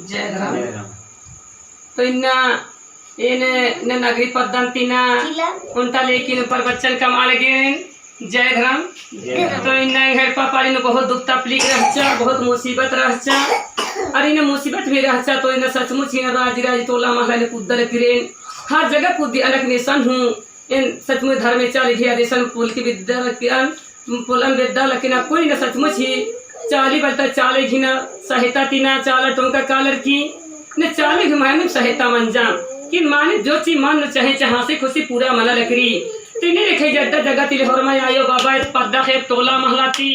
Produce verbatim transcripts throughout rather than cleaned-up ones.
जय धर्म। जय धर्म। तो इन्ना एन, एन नगरी पद्दन ती ना ओन्टा लेकिन प्रवचन कमआ लगिन। जय धर्म। जय धर्म। तो इन्ना एंग्है एड़पा पारी नू बहुत दुख तकलीफ रहचा, बहुत मुसीबत रहचा। अर इन्ना मुसीबत भी रहचा, तो इन्ना सचमुच ही राजी राजी टोला महला नू कुद्दर फिरेन। हर जगह कुद्दी अनक नेसन हूँ। एन सचमुच धर्मे चाली घी आदेसन पोलकी बेद्दा लकिन, पोलन बेद्दा लकिन, अक्कुन इन्ना सचमुच ही चाली बलता चाले घिना सहायता तिना चाला टोंका कालर की, ने चाले घी मानिम सहायता मंजा। कि मानिम जो चीज मन नू चाहे, चाहे हँसी खुशी पूरा मना लकरी। तिनी रेखे जड्डा जगह तिले होरमा आयो बाबा पद्दा खे टोला महला ती,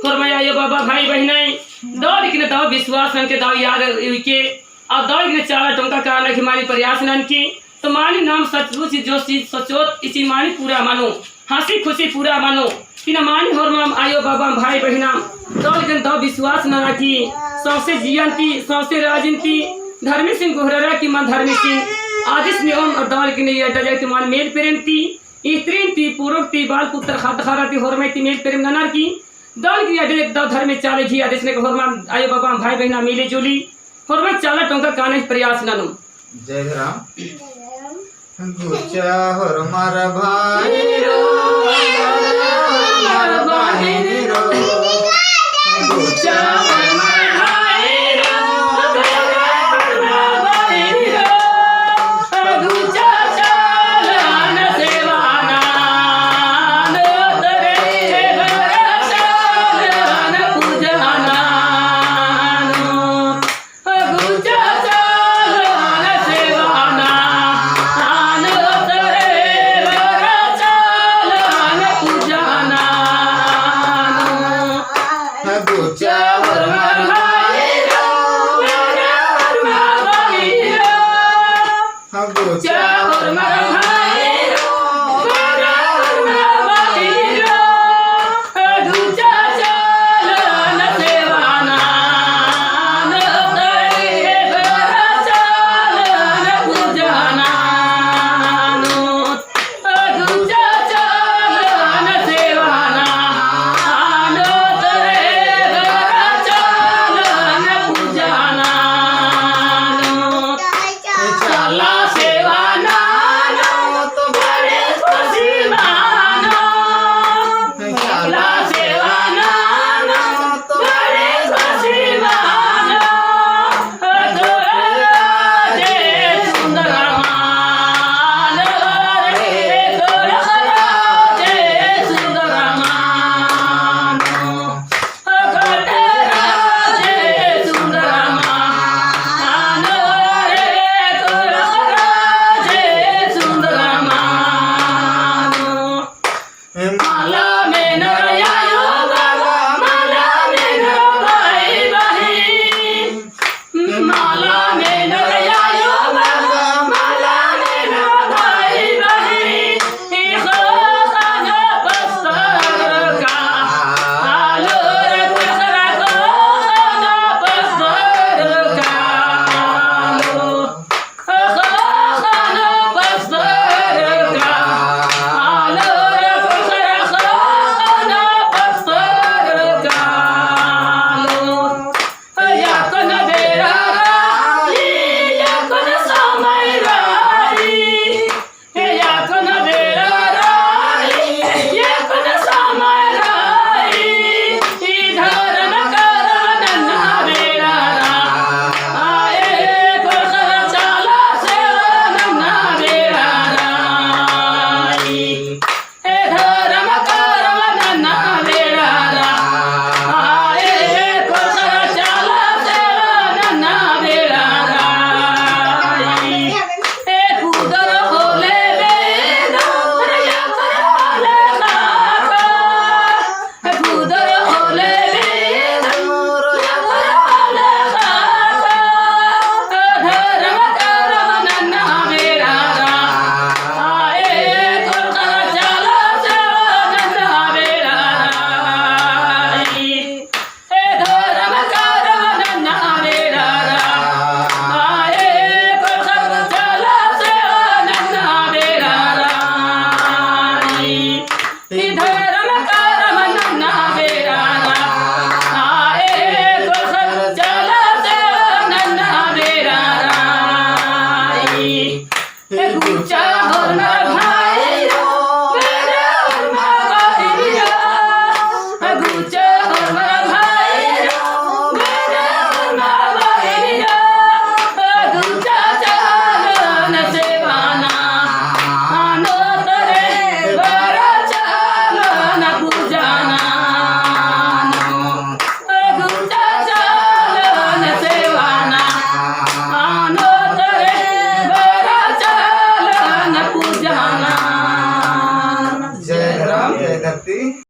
होरमा आयो बाबा भाई बहिनाई, दव लेकिन दव विश्वास ननके दव याद उइके, आ दव लेकिन चाला टोंका काला घी मानी प्रयास ननकी, तो मानी नाम सचमुच जो चीज सोचोत इची मानी पूरा मनो, हँसी खुशी पूरा मनो। इन्ना मानी होरमाम आयो बाबाम भाई बहिनाम दव लेकिन दव विश्वास नना की सौंसे जियन ती, सौंसे राजिन ती धर्मेसिन गोहरारा की मन धर्मेसिन आदिस नेओम अर दव लेकिन ये अड्डा जाए ती मन मेल प्रेम ती, स्त्रीन ती, पुरुष ती, बाल पुत्र खात खारा ती होरमाई ती मेल प्रेम ननर की दव लेकिन अड्डा दव धर्मे चाले घी आदेस ने होरमाम आयो बाबाम भाई बहिनाम मिली जुली होरमा चाला टोंका काने प्रयास ननोम। जय धरम। गुचा होरमर भाई रो, होरमर बहिन रो। गुचा होरमर भाई रो, होरमर बहिन रो। गुचा चालन सेवा ननोत रे, गुचा चालन पूजा ननोत। गुचा चालन सेवा ननोत रे, गुचा चालन पूजा ननोत। गुचा होरमर भाई रो, होरमर बहिन रो। गुचा होरमर भाई रो, होरमर बहिन रो। गुचा चालन सेवा ननोत रे, गुचा चालन पूजा ननोत। गुचा चालन सेवा ननोत रे, गुचा चालन पूजा ननोत। चाला सेवा ननोत बड़े खुशी मनो। चाला सेवा ननोत बड़े खुशी मनो। तोर राजे सुंदर मनो रे, तोर राजे सुंदर मनो। गुचा होरमर भाई,